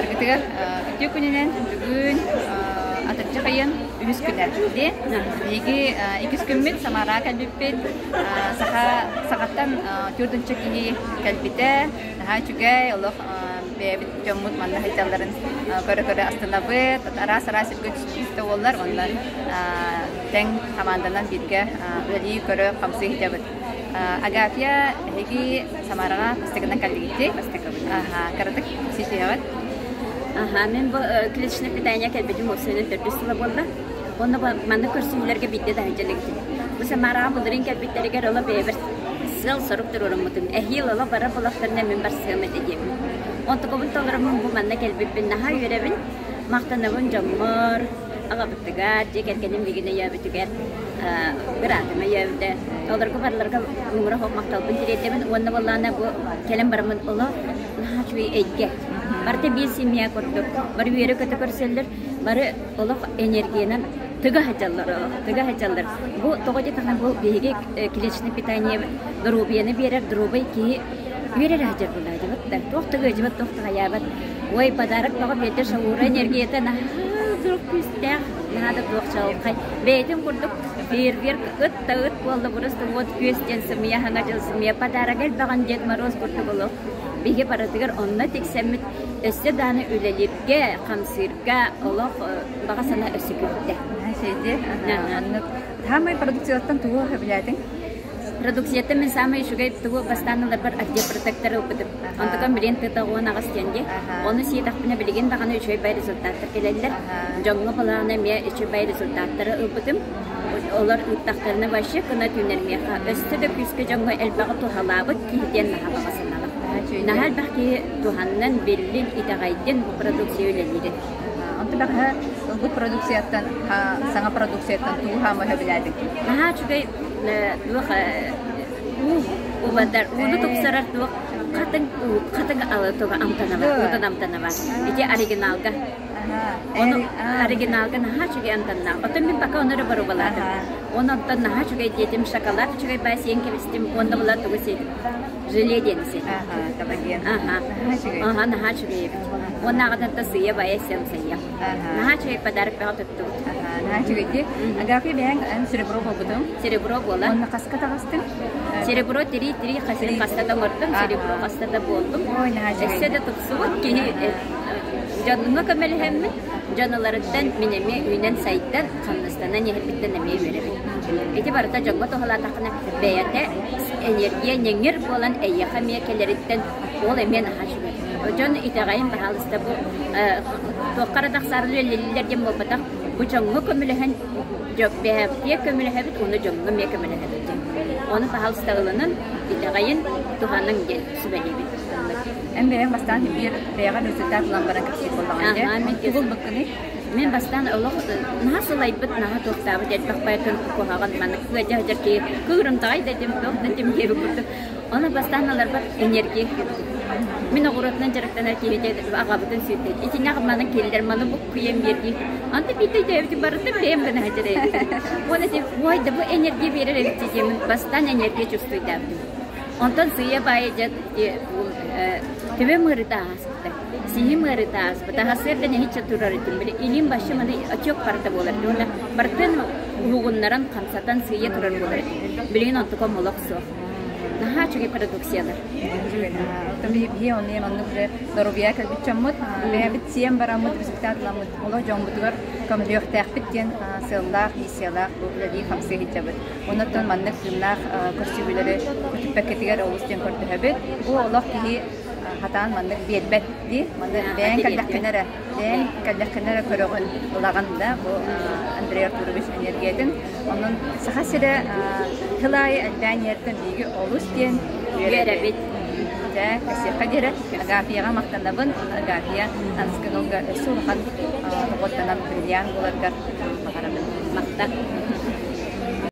Баргытыгар үтүө күнүнэн бүгүн атырдьах ыйын үһүс күнэ. Биһиги иккис күммүт Самараҕа кэлбиппит. Саха сахаттан түөртүнчэ киһи кэлбитэ. Наһаа үчүгэй, олох бэйэбит дьоммут манна сылдьалларын көрө-көрө астынабыт. Араас-араас сиргэ түспүт уоллар онно тэҥ хамаанданан бииргэ үлэлии көрө хамсыы сылдьабыт. Агафья, эһиги Самараҕа бастакынан кэллигитий? Бастакыбын. Аха, кыратык ситиһэҕит? Аха, мин бу клеточное питание кэлбитим уопсайынан төрдүс сыла буолла. Уонна бу маннык көрсүһүүлэргэ биирдэ да сылдьа илигим. Бу Самараҕа былырыын кэлбиттэригэр ыла бэйэбэр сыал-сорук туруораммытым. Эһиил ыла барар буоллахтарына мин барсыам этэ диэбин. Онтукабын толороммун бу манна кэлбиппин наһаа үөрэбин, махтанабын дьоммор, аҕабытыгар, дьиэ кэргэним миигин өйөөбүтүгэр, быраатым өйөөбүтэ. Олорго барыларга муҥура суох махталбын тириэрдэбин уонна буоллаҕына бу кэлэн бараммын олох наһаа үчүгэй эйгэ. Барыта биир семья курдук. Бары үөрэ-көтө көрсөллөр, бары олох энергиянан тыга сылдьаллар олох, тыга сылдьаллар. Бу тоҕо диэтэххинэ бу биһиги клеточное питание доруобуйаны биэрэр, доруобай киһи үөрэр сылдьар буолаадьыбыт да, туох да ыалдьыбат, туох да хайаабат. Ой, подарок бөҕө биэрдэ Шаура энергията наһаа туох күүстээх, наһаа да туох чаҕылхай. Бэйэтин курдук фейерверк ыт да ыт буолла просто вот күөс диэн сымыйа саҥа дьыл сымыйа подарок элбэҕин Дед Мороз курдук олох. Биһиги барытыгар онно тиксэммит өссө даҕаны үлэлииргэ, хамсыырга олох баҕа санаа өссө күүрдэ. Сиди, оннук. Саамай продукцияттан тугу сөбүлээтиҥ? Продукцияттан мин саамай үчүгэй тугу бастаан ыларбар отдел ылбытым. Онтукам билигин ТТ-18 диэн дии. Ону сиэтэхпинэ билигин даҕаны үчүгэй бай результаттар кэлэллэр. Дьоҥҥо былаана эмиэ үчүгэй результаттары ылбытым. Олор ыыттахтарына вообще гына түүнэрмиэхэ. Өссө да күүскэ дьоҥҥо элбэҕи туһалаабыт киһи диэн наһаа баҕа санаалаах. Наһаа элбэх киһи туһаннан, биллин, итэҕэйдин бу продукция үлэлиирин. Онтон бэҕэһээ ылбыт продукцияттан, саҥа продукцияттан тугу хаама сөбүлээтиҥ? Наһаа үчүгэй туох уу убадар, ууну тупсарар туох хатыҥ уу, хатыҥ алы туга амтана бар, уутун амтана бар. Ити оригиналга. Ону оригиналга наһаа үчүгэй амтаннаах. Оттон мин пока ону эрэ боруобалаатым. Оны онтон наһаа үчүгэй диэтим, шоколад үчүгэй баа сиэн кэбистим, уонна була тугу сиэтим. Желе диэн сиэтим. Аха, аха, наһаа үчүгэй эбит. Уоннааҕытын да сыыйа-баайа сиэм сыйыам. Наһаа үчүгэй подарок бөҕө туттубут. Наһаа үчүгэй Агафья бэйэҥ эн серебро буолбутуҥ. Серебро буола. Онно хаска таҕыстыҥ? Серебро три-три хаста да оҥордум, серебро хаста да буоллум. Ой, наһаа үчүгэй. Өссө да тупсубут киһи дьонуҥа көмөлөһөммүн, дьон ыларыттан мин эмиэ үүнэн-сайдан, хамнастанан иһэрбиттэн эмиэ үөрэбин. Ити барыта дьоҥҥо туһалаатаххына бэйэтэ энергия ньэҥир буолан эйиэхэ эмиэ кэлэриттэн ол эмиэ наһаа үчүгэй. Дьон итэҕэйин баһаалыста бу туохха эрэ тахсаары үлэлииллэр диэн буолбатах, бу дьоҥҥо көмөлөһөн бэйэбитигэр көмөлөһөбүт уонна дьоҥҥо эмиэ көмөлөһөбүт диэн. Ону баһаалыста ылынан итэҕэйин, туһаныҥ диэн сүбэлиибин. Эн бэйэҥ бастаан биир бэйэҕэр результат ылан баран кэпсиир буоллаҕыҥ дии. Тугу ылбыккыный? Мин бастаан олох наһаа сылайбыт, наһаа туохтаабыт элбэх поэтын куһаҕан маннык ыадьа сылдьар киһи кыырымтаҕай да этим, туох да этим диэбит курдук. Ону бастаан ыларбар энергия киирбитим. Мин оҕуруотунан дьарыктанар киһи аҕабытын сүүрдэ. Итиннэх маны киллэр, маны буккуйан биэрдии. Онто биирдэ өйдөөбүтүм барыта бэйэм гына сылдьар эбит. Уонна этим, ой да бу энергия биэрэр эбит диэмин бастаан энергия чувствуйдаабытым. Онтон сыыйа-баайа дьэ төбөм ыарыыта ааспыта. Сиһим ыарыыта ааспыта. Сарсыарда нэһииччэ турар этим. Били илиим башы маны отек барыта буолар. Уонна барытын уһугуннаран, хамсатан сыыйа турар буолар этим. Билигин онтукам олох суох. Наһаа үчүгэй продукциялар. Оттон биһиги онно оннук уже доруобуйа кэлбит дьоммут, бэйэбит сиэн бараммыт, результат ыламмыт, олох дьоммутугар көмөлүөхтээхпит диэн сыаллаах, миссиялаах бу үлэлии-хамсыы сылдьабыт. Онон маннык тыыннаах көрсүһүүлэри көтүппэккитигэр олус диэн көрдөһөбүт. Бу олох киһи хатаан маннык биэрбэт дии. Маны бэйэҥ кэллэххинэ эрэ, бэйэҥ кэллэххинэ эрэ көрөҕүн, ылаҕын да бу Андрей Артурович энергиятын. Онон Саха сирэ сыл аайы элбээн иһэртэн биһиги олус диэн үөрэбит. Дьэ, кэсиэххэ диэри Агафьяҕа махтанабын. Агафья